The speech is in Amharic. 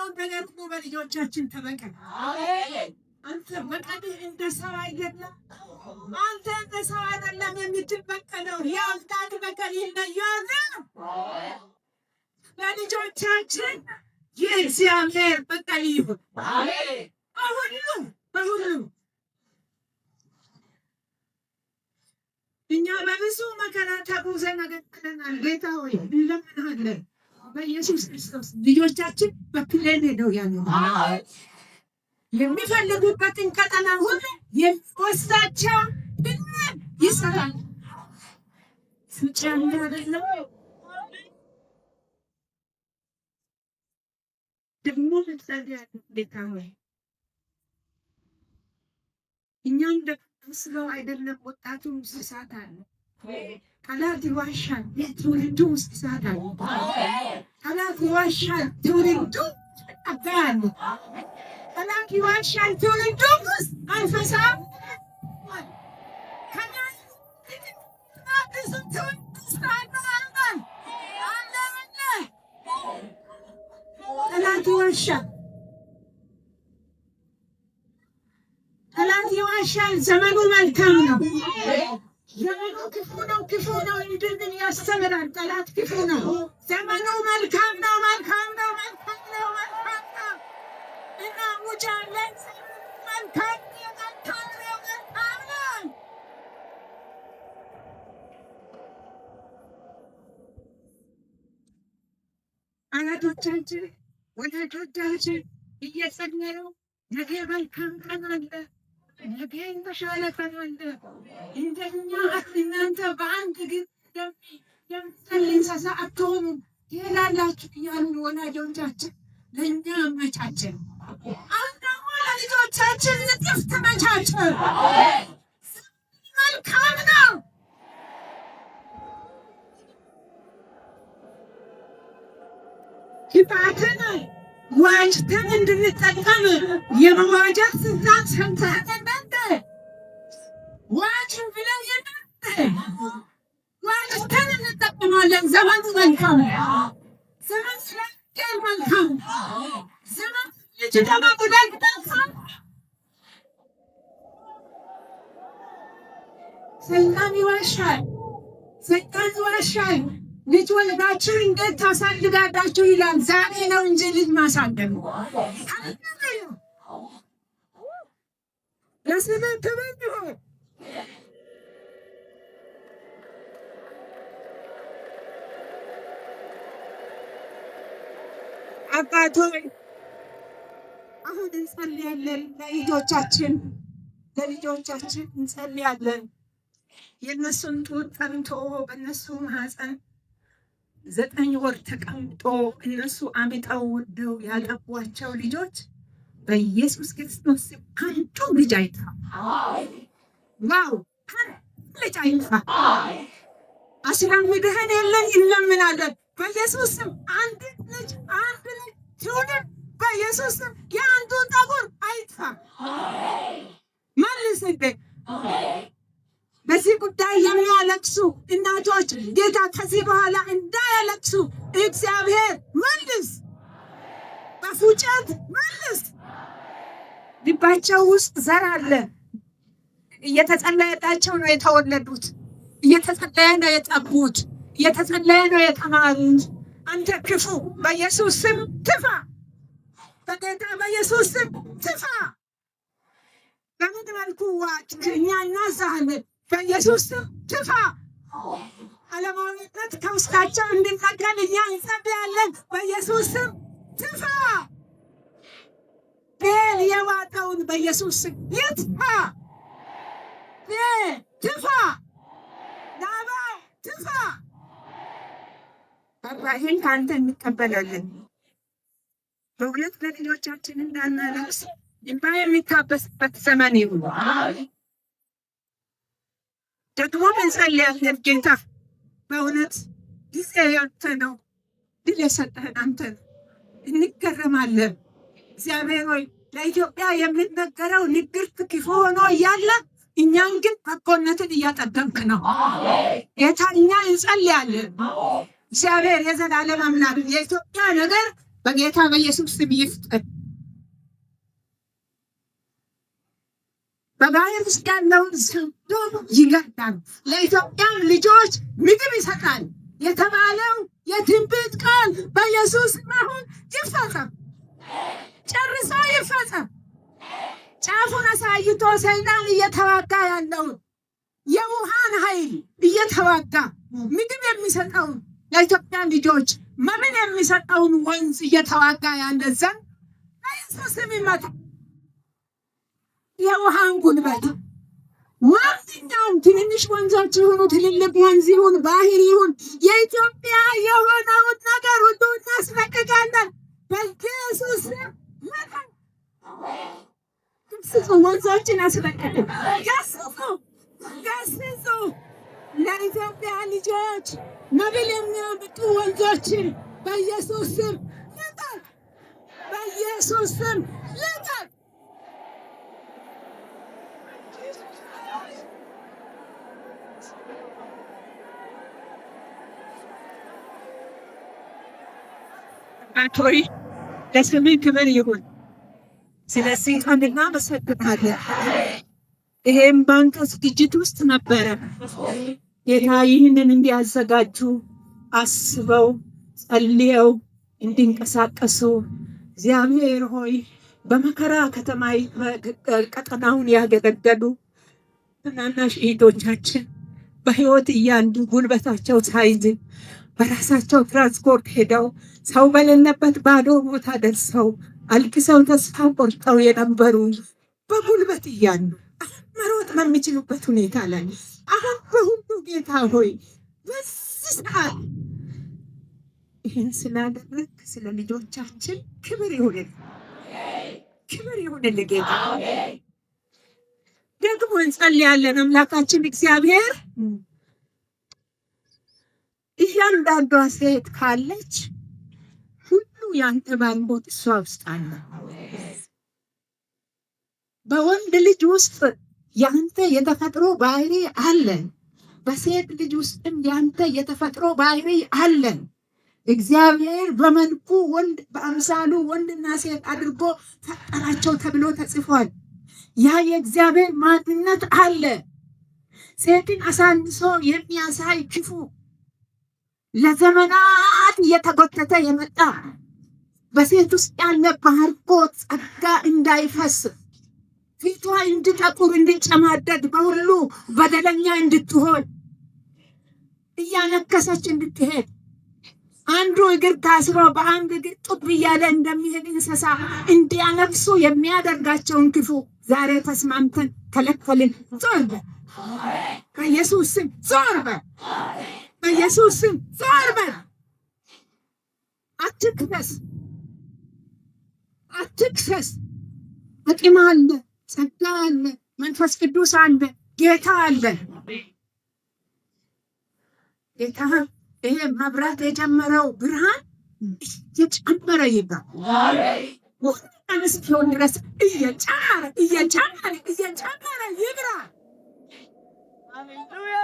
የተበቀልከውን ነገር ሁሉ በልጆቻችን ተበቀል። አንተ በቀልህ እንደ ሰው አይደለም። አንተ እንደ ሰው አይደለም የምትበቀለው። የአምላክ በቀል ይለያል። ለልጆቻችን የእግዚአብሔር በቀል ይሁን በሁሉም በሁሉም። እኛ በብዙ መከራ ተጉዘን አገልግለናል። ጌታ ሆይ እንለምንሃለን። በኢየሱስ ክርስቶስ ልጆቻችን በ plane ሄደው ያሉ የሚፈልጉበትን ቀጠና ሁሉ የሚወስዳቸው ይሰራል። ስጨምር አይደለም ደግሞ እንጸልያለን። ጌታ ሆይ እኛም እንደምናስበው አይደለም። ወጣቱ ውስጥ እሳት አለ። ጠላት ይዋሻል፣ ትውልዱ ውስጥ እሳት አለ። ጠላት ይዋሻል፣ ትውልዱ ጸጋ አለ። ጠላት ይዋሻል፣ ትውልዱ ውስጥ መንፈሳ ጠላት ይዋሻል፣ ጠላት ይዋሻል። ዘመኑ መልካም ነው። ዘመኑ ክፉ ነው፣ ክፉ ነው እንድንል ያስተምራል። ጠላት ክፉ ነው። ዘመኑ መልካም ነው፣ መልካም ነው፣ መልካም ነው፣ መልካም ነው። እናውጃለን። መልካም ነው፣ መልካም ነው፣ መልካም ነው። አያቶቻችን ወላጆቻችን እየጸለዩ ነገ መልካም ቀን አለ፣ ነገ የተሻለ ቀን አለ። እንደኛ እናንተ በአንድ ግን የምትጸልይ እንስሳ አትሆኑም ትሄዳላችሁ እያሉ ወላጆቻችን ለእኛ አመቻቸን። አሁን ደግሞ ለልጆቻችን እጥፍ ተመቻቸ። መልካም ነው። ክፋትን ዋጅተን እንድንጠቀም የመዋጀት ስልጣን ሰምተህ ዋጅ ብለህ ዋጅተን እንጠቀማለን። ዘመኑ መልካም ዘመን ስለገል መልካም ዘመን ልጅ ለመጉዳት መልካም። ሰይጣን ይዋሻል። ሰይጣን ይዋሻል። ልጅ ወልዳችሁ እንዴት ታሳድጋላችሁ ይላል። ዛሬ ነው እንጂ ልጅ ማሳደግ ለስምህ ክብር ይሁን። አባት ሆይ አሁን እንጸልያለን። ለልጆቻችን ለልጆቻችን እንጸልያለን። የእነሱን ጡት ጠምቶ በእነሱ ማህፀን 9 ወር ተቀምጦ እነሱ አምጠው ወደው ያጠቧቸው ልጆች በኢየሱስ ክርስቶስ አንዱ ልጅ አይጥፋ። Wow፣ አንዱ ልጅ አይጥፋ። አስራምድህን የለን እንለምናለን። በኢየሱስ ስም አንድ ልጅ አንድ ልጅ ትውልድ በኢየሱስ ስም የአንዱን ጠጉር አይጥፋ። መልስልኝ። በዚህ ጉዳይ የሚያለቅሱ እናቶች ጌታ ከዚህ በኋላ እንዳያለቅሱ እግዚአብሔር መልስ፣ በፉጨት መልስ። ልባቸው ውስጥ ዘር አለ። እየተጸለየላቸው ነው የተወለዱት። እየተጸለየ ነው የጠቡት። እየተጸለየ ነው የተማሩት። አንተ ክፉ በኢየሱስ ስም ትፋ። በጌታ በኢየሱስ ስም ትፋ። በምን መልኩ ዋጭ እኛ እናዛለን። በኢየሱስ ስም ትፋ። አለማዊነት ከውስጣቸው እንዲነቀል እኛ እንጸልያለን። በኢየሱስ ስም ትፋ። ቤል የዋጠውን በኢየሱስ ስም ይጥፋ። ቤል ትፋ። ናባ ትፋ። አባ ይህን ከአንተ እንቀበላለን። በእውነት ለልጆቻችን እንዳናለቅስ እንባ የሚታበስበት ዘመን ይሁን። ደግሞ እንጸልያለን። ጌታ በእውነት ጊዜ ያንተ ነው። ድል የሰጠህን አንተ ነው። እንገረማለን። እግዚአብሔር ሆይ ለኢትዮጵያ የሚነገረው ንግርት ክፉ ሆኖ እያለ እኛን ግን በጎነትን እያጠገምክ ነው። ጌታ እኛ እንጸልያለን። እግዚአብሔር የዘላለም አምላክ የኢትዮጵያ ነገር በጌታ በኢየሱስ ስም ይፍጠን። በባህር ውስጥ ያለውን ዘንዶ ይገዳል፣ ለኢትዮጵያም ልጆች ምግብ ይሰጣል የተባለው የትንቢት ቃል በኢየሱስ አሁን ይፈጸም፣ ጨርሶ ይፈጸም። ጫፉን አሳይቶ ሰይጣን እየተዋጋ ያለውን የውሃን ኃይል እየተዋጋ ምግብ የሚሰጠውን ለኢትዮጵያ ልጆች መብል የሚሰጠውን ወንዝ እየተዋጋ ያለ ዘንድ በኢየሱስ ስም ይመታ። የውሃን ጉልበት ማንኛውም ትንንሽ ወንዞች ይሁኑ ትልልቅ ወንዝ ይሁን ባህር ይሁን የኢትዮጵያ የሆነውን ነገር ሁሉ እናስለቅቃለን። በኢየሱስ ስም ገስጹ፣ ወንዞችን አስለቅቁ፣ ገስጹ፣ ገስጹ። ለኢትዮጵያ ልጆች መብል የሚያመጡ ወንዞችን በኢየሱስ ስም ልቀቅ፣ በኢየሱስ ስም ልቀቅ። አባት ሆይ ለስምህ ክብር ይሁን። ስለዚህ እናመሰግናለን። ይሄም ባንክ ዝግጅት ውስጥ ነበረ። ጌታ ይህንን እንዲያዘጋጁ አስበው ጸልየው እንዲንቀሳቀሱ እግዚአብሔር ሆይ በመከራ ከተማ ቀጠናውን ያገለገሉ ትናናሽ እህቶቻችን በሕይወት እያሉ ጉልበታቸው ሳይዝል በራሳቸው ትራንስፖርት ሄደው ሰው በሌለበት ባዶ ቦታ ደርሰው አልቅሰው ተስፋ ቆርጠው የነበሩ በጉልበት እያሉ መሮጥ በሚችሉበት ሁኔታ ላይ አሁን በሁሉ ጌታ ሆይ በዚህ ሰዓት ይህን ስላደረግ ስለ ልጆቻችን ክብር ይሁንል፣ ክብር ይሁንል ጌታ። ደግሞ እንጸልያለን። አምላካችን እግዚአብሔር እያንዳንዷ ሴት ካለች ሁሉ ያንተ ባርኮት እሷ ውስጥ አለ። በወንድ ልጅ ውስጥ ያንተ የተፈጥሮ ባህሪ አለ። በሴት ልጅ ውስጥም ያንተ የተፈጥሮ ባህሪ አለ። እግዚአብሔር በመልኩ ወንድ በአምሳሉ ወንድና ሴት አድርጎ ፈጠራቸው ተብሎ ተጽፏል። ያ የእግዚአብሔር ማንነት አለ። ሴትን አሳንሶ የሚያሳይ ክፉ ለዘመናት እየተጎተተ የመጣ በሴት ውስጥ ያለ ባርኮት ጸጋ እንዳይፈስ ፊቷ እንድጠቁር እንድጨማደድ በሁሉ በደለኛ እንድትሆን እያነከሰች እንድትሄድ አንዱ እግር ታስሮ በአንድ እግር ጡብ እያለ እንደሚሄድ እንስሳ እንዲያነክሱ የሚያደርጋቸውን ክፉ ዛሬ ተስማምተን ከለከልን። ዞር በል በኢየሱስ ስም፣ ዞር በል በኢየሱስ ስም፣ ዞር በል። አትክሰስ፣ አትክሰስ። አቅም አለ፣ ጸጋ አለ፣ መንፈስ ቅዱስ አለ፣ ጌታ አለ። ጌታ ይሄ መብራት የጀመረው ብርሃን እየጨመረ ይብራ እስኪሆን ድረስ እየጨመረ እየጨመረ እየጨመረ ይብራ። ሃሌሉያ።